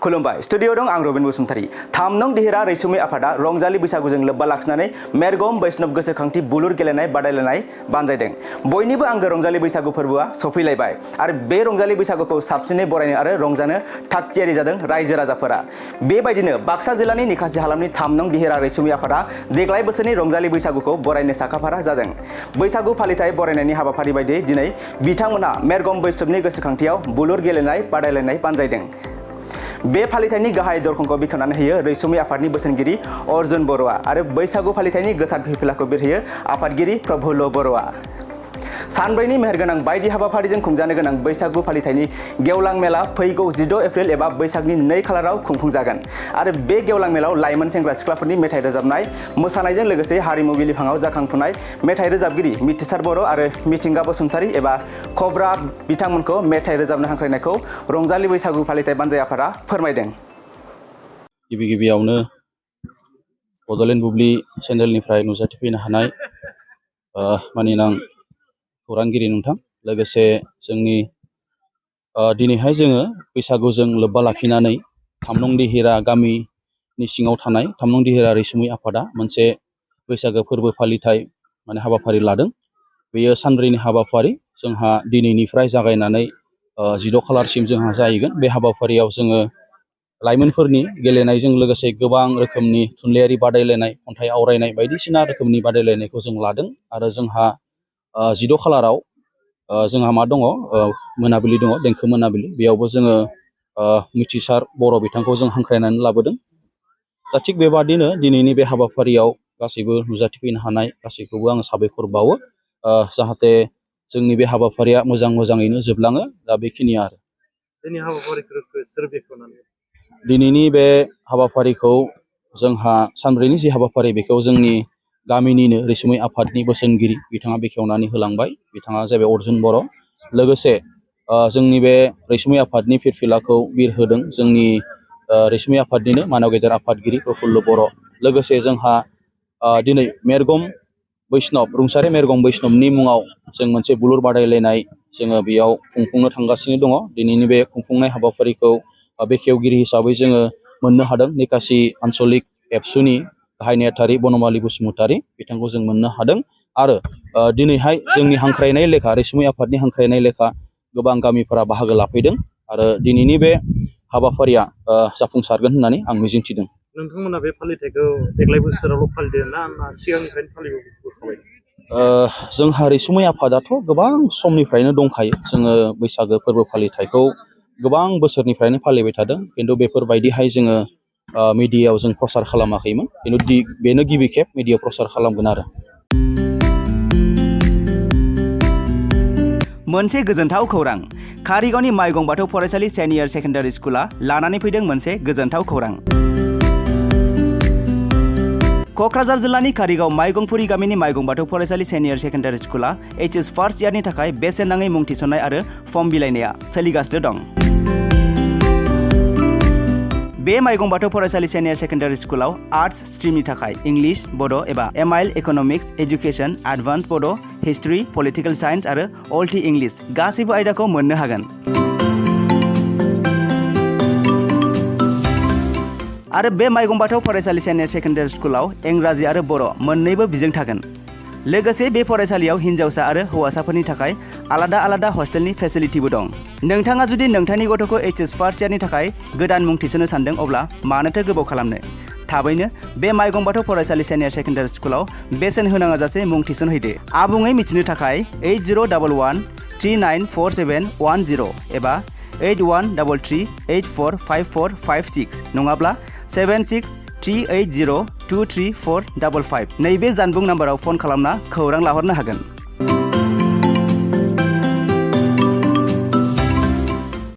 खुलुमबाय स्टुडियो दं आं रबिन बसुमतारी थाम नं देहेरा रैसुमै आफादा रंजालि बैसागुजों लोब्बा लाखिनानै मेरगम बैष्णव गोसोखांथि बुलुर गेलेनाय बादायलायनाय बानजायदों बयनिबो आंगो रंजालि बैसागु फोरबोआ सफैलायबाय आरो बे रंजालि बैसागुखौ साबसिनै बरायनो आरो रंजानो थागथियारि जादों रायजो राजाफोरा बेबायदिनो बाक्सा जिल्लानि निकासि हालामनि थाम नं देहेरा रैसुमै आफादा देग्लाय बोसोरनि रंजालि बैसागुखौ बरायनो साखाफारा जादों बैसागु फालिथाय बरायनायनि हाबाफारि बायदियै दिनै बिथांमोना मेरगम बैष्णवनि गोसोखांथियाव बुलुर गेलेनाय बादायलायनाय बानजायदों बे फालिथायनि गाहाय दरखंखौ बेखेवनानै होयो रैसुमै आफादनि बोसोनगिरि अर्जुन बर'आ आरो बैसागु फालिथायनि गोथार फिरफिलाखौ बिरहोयो आफादगिरि प्रफुल्ल बर'आ सानब्रैनि मेहेरगोनां बायदि हाबाफारिजों खुंजानो गोनां बैसागु फालिथायनि गेवलां मेला फैगौ 16 एप्रिल एबा बैसागनि 2 खालाराव खुंफुंजागोन आरो बे गेवलां मेलाव लाइमोन सेंग्रा सिख्लाफोरनि मेथाइ रोजाबनाय मोसानायजों लोगोसे हारिमु बिलिफाङाव जाखांफुनाय मेथाइ रोजाबगिरि मिथिसार बर' आरो मिथिंगा बसुमतारी एबा खब्रा बिथांमोनखौ मेथाइ रोजाबनो हांख्रायनायखौ रंजालि बैसागु फालिथाय बानजाय आफादा फोरमायदों। गिबियावनो बड'लेण्ड बुब्लि चेनेलनिफ्राय नुजाथिफैनो हानाय मानिनां खौरांगिरि नोंथां लोगोसे जोंनि दिनैहाय जोङो बैसागुजों लोब्बा लाखिनानै थाम नं देहेरा गामिनि सिङाव थानाय थाम नं देहेरा रैसुमै आफादा मोनसे बैसागो फोरबो फालिथाय हाबाफारि लादों बेयो सानब्रैनि हाबाफारि जोंहा दिनैनिफ्राय जागायनानै 16 खालारसिम जोंहा जाहैगोन बे हाबाफारियाव जोङो लाइमोनफोरनि गेलेनायजों लोगोसे गोबां रोखोमनि थुनलाइयारि बादायलायनाय खन्थाइ आवरायनाय बायदिसिना रोखोमनि बादायलायनायखौ जों लादों आरो जोंहा 16 खालाराव जोंहा मा दङ मोनाबिलि दङ देंखो मोनाबिलि बेयावबो जोङो मिथिसार बर' बिथांखौ जों हांख्रायनानै लाबोदों दा थिग बेबादिनो दिनैनि बे हाबाफारियाव गासैबो नुजाथिफैनो हानाय गासैखौबो आं साबायखर बावो जाहाथे जोंनि बे हाबाफारिया मोजाङैनो जोबलाङो दा बेखिनिया आरो दिनैनि बे हाबाफारिखौ जोंहा सानब्रैनि जि हाबाफारि बेखौ जोंनि गामिनिनो रैसुमै आफादनि बोसोनगिरि बिथाङा बेखेवनानै होलांबाय बिथाङा जाबाय अर्जुन बर' लोगोसे जोंनि बे रैसुमै आफादनि फिरफिलाखौ बिरहोदों जोंनि रैसुमै आफादनिनो मानाव गेदेर आफादगिरि प्रफुल्ल बर' लोगोसे जोंहा दिनै मेरगम बैष्णव रुंसारि मेरगम बैष्णवनि मुङाव जों मोनसे बुलुर बादायलायनाय जोङो बेयाव खुंफुंनो थांगासिनो दङ दिनैनि बे खुंफुंनाय हाबाफारिखौ बेखेवगिरि हिसाबै जोङो मोननो हादों निकासि आन्चलिक एबसुनि गाहाय नेहाथारि बनमालि बसुमतारी बिथांखौ जों मोननो हादों आरो दिनैहाय जोंनि हांख्रायनाय लेखा रैसुमै आफादनि हांख्रायनाय लेखा गोबां गामिफोरा बाहागो लाफैदों आरो दिनैनि बे हाबाफारिया जाफुंसारगोन होननानै आं मिजिंथिदों। नोंथांमोना बे फालिथायखौ देग्लाय बोसोरावल' फालिदों ना सिगांनिफ्रायनो फालिबोखाबाय? जोंहा रैसुमै आफादाथ' गोबां समनिफ्रायनो दंखायो जोङो बैसागो फोरबो फालिथायखौ गोबां बोसोरनिफ्रायनो फालिबाय थादों खिन्थु बेफोरबायदिहाय जोङो मिडियायाव जों प्रसार खालामाखैमोन खिन्थु बेनो गिबि खेब मिडियायाव प्रसार खालामगोन आरो मोनसे गोजोनथाव खौरां कारिगावनि माइगं बाथौ फरायसालि सेनियर सेकेन्डारि स्कुला लानानै फैदों मोनसे गोजोनथाव खौरां क'क्राझार जिल्लानि कारिगाव माइगंपुरि गामिनि माइगं बाथौ फरायसालि सेनियर सेकेन्डारि स्कुला HS फार्स्ट इयारनि थाखाय बेसेन नाङै मुं थिसननाय आरो फर्म बिलाइनाया सोलिगासिनो दं बे माइगं बाथौ फरायसालि सेनियर सेकेन्डारि स्कुलाव आर्ट्स स्ट्रिमनि थाखाय इंलिश बड' एबा MIL इक'नमिक्स एजुकेशन एडभान्स बड' हिस्ट्रि पलिटिकेल साइन्स आरो अल्टि इंलिश गासैबो आयदाखौ मोननो हागोन आरो बे माइगं बाथौ फरायसालि सेनियर सेकेन्डारि स्कुलाव इंराजि आरो बर' मोन्नैबो बिजों थागोन लोगोसे बे फरायसालियाव हिन्जावसा आरो हौवासाफोरनि थाखाय आलादा हस्टेलनि फेसिलिटिबो दं नोंथाङा जुदि नोंथांनि गथ'खौ HS फार्स्ट इयारनि थाखाय गोदान मुं थिसननो सानदों अब्ला मानोथो गोबाव खालामनो थाबैनो बे माइगं बाथौ फरायसालि सेनियर सेकेन्डारि स्कुलाव बेसेन होनाङा जासे मुं थिसनहैदो आबुङै मिथिनो थाखाय 8011394710 एबा 8133845456 नङाब्ला 7638023455 नैबे जानबुं नाम्बाराव फन खालामना खौरां लाहरनो हागोन।